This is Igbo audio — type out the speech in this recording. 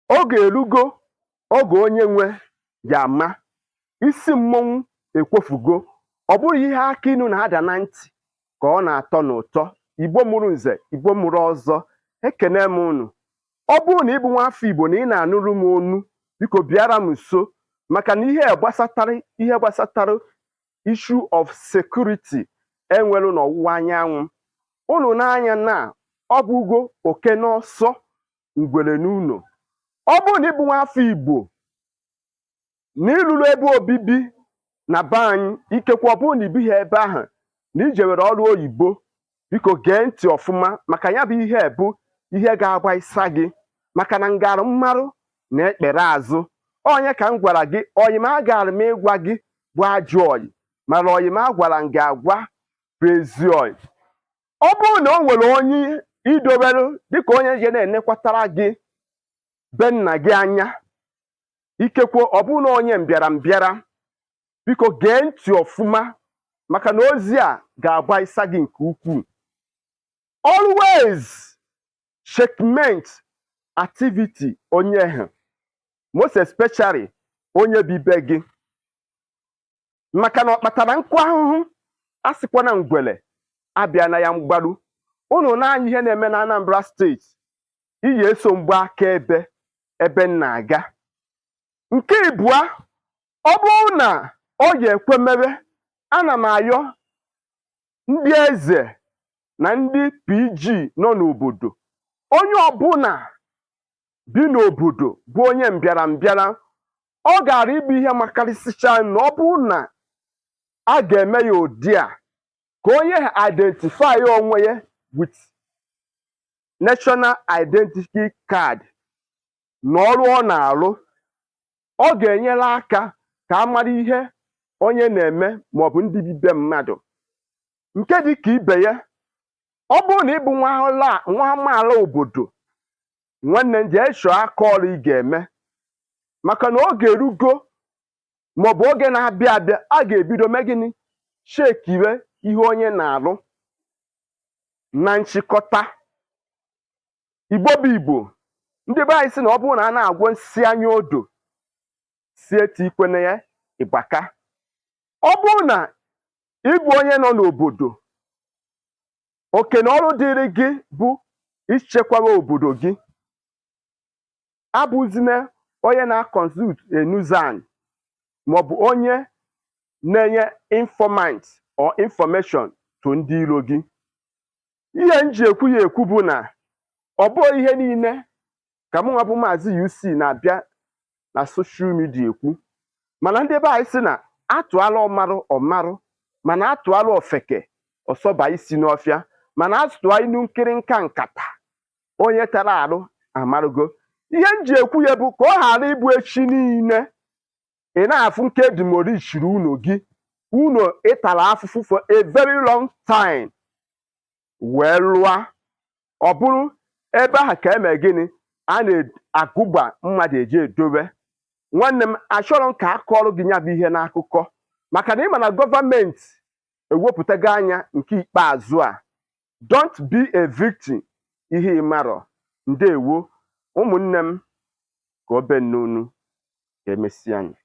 Oge erugo, oge onye nwe ya ama isi mmọnwụ ekwofugo. Ọ bụrụ ihe aka inu na-ada na ntị ka ọ na-atọ n'ụtọ. Igbo mụrụ nze, Igbo mụrụ ọzọ, ekene m unu. Ọ bụrụ na ị bụ nwa afọ Igbo na ị na-anụrụ m onu, biko bịara m nso, maka na ihe gbasatara issue of security enwelu n'ọwụwa anyanwụ. Unu n'anya na ọ bụgo oke n'ọsọ, ngwere n'ụlọ. Ọ bụrụ na ị bụ nwa afọ Igbo na ịlụrụ ebe obibi na be anyị, ikekwe ọ bụrụ na ibighị ebe ahụ na ijewere ọrụ oyibo, biko gee ntị ọfụma, maka ya bụ ihe bụ ihe ga-agba ịsa gị, maka na ngarụ mmarụ na ekpere azụ. Onye ka m gwara gị oyi m agara m ịgwa gị bụ ajọ oyi, mana oyi m agwara m gị agwa bụ ezi oyi. Ọ bụrụ na o nwere onye idobere dịka onye je na-enekwatara gị be nna gị anya, ikekwe ọ bụrụ na onye mbịara mbịara, biko gee ntị ọfụma, maka na ozi a ga-agba ịsa gị nke ukwuu. Always checkmate activity onye ahụ, most especially onye bi be gị, maka na ọ kpatara nkụ ahụhụ. A sịkwa na ngwele abịa na ya mgbaru. Unu n'anya ihe na-eme na Anambra Steeti, iyi eso mgbe akaebe ebe m na-aga. Nke ịbụa, ọ bụrụ na ọ ga-ekwe mere, ana m ayọ ndị eze na ndị PG nọ n'obodo, onye ọbụla bi n'obodo bụ onye mbịara mbịara, ọ gara ịbụ ihe makarịsịcha na ọ bụrụ na a ga-eme ya ụdị a, ka onye identify onwe ya with national identity card na ọrụ ọ na-arụ. Ọ ga-enyere aka ka a mara ihe onye na-eme maọbụ ndị bibe mmadụ. Nke dị ka ibe ya, ọ bụrụ na ị bụ nwa nwa amaala obodo, nwanne m, jee chọọ aka ọrụ ị ga-eme, maka na oge erugo maọbụ oge na-abịa abịa, a ga-ebido mee gịnị? Chekiwe ihe onye na-arụ. Na nchịkọta, Igbo bụ Igbo, ndị be anyị sị na ọ bụrụ na a na-agwọ nsị anya odo si eti ikwene ya ịgbaka. Ọ bụrụ na ị bụ onye nọ n'obodo, oke na ọrụ dịrị gị bụ ichekwaba obodo gị. Abụzina onye na-constitute a nuisance maọbụ onye na-enye informant or information to ndị iro gị. Ihe m ji ekwu ya ekwu bụ na ọ bụghị ihe niile ka mụnwa bụ Maazị UC na-abịa na social media ekwu, mana ndị be anyị sị na atụala ọmarụ ọmarụ, mana atụala ofeke ọsọba isi n'ọfịa, mana atụa inu nkịrịnka nkata onye tara arụ amarụgo. Ihe m ji ekwu ya bụ ka ọ ghara ịbụ echi niile ị na-afụ nke demolishiri ụlọ gị, ụlọ ịtara afụfụ for a very long time wee lụọ, ọ bụrụ ebe ahụ ka eme gịnị a na-agụgba mmadụ eji edobe. Nwanne m, achọrọ m ka a kọọrọ gị ya bụ ihe n'akụkọ, maka na ịma na gọọmenti ewepụtago anya nke ikpeazụ a. Don't be a victim ihe ịmarọ. Ndewo, ụmụnne m, ka o be n'unu, ka emesịa anyị.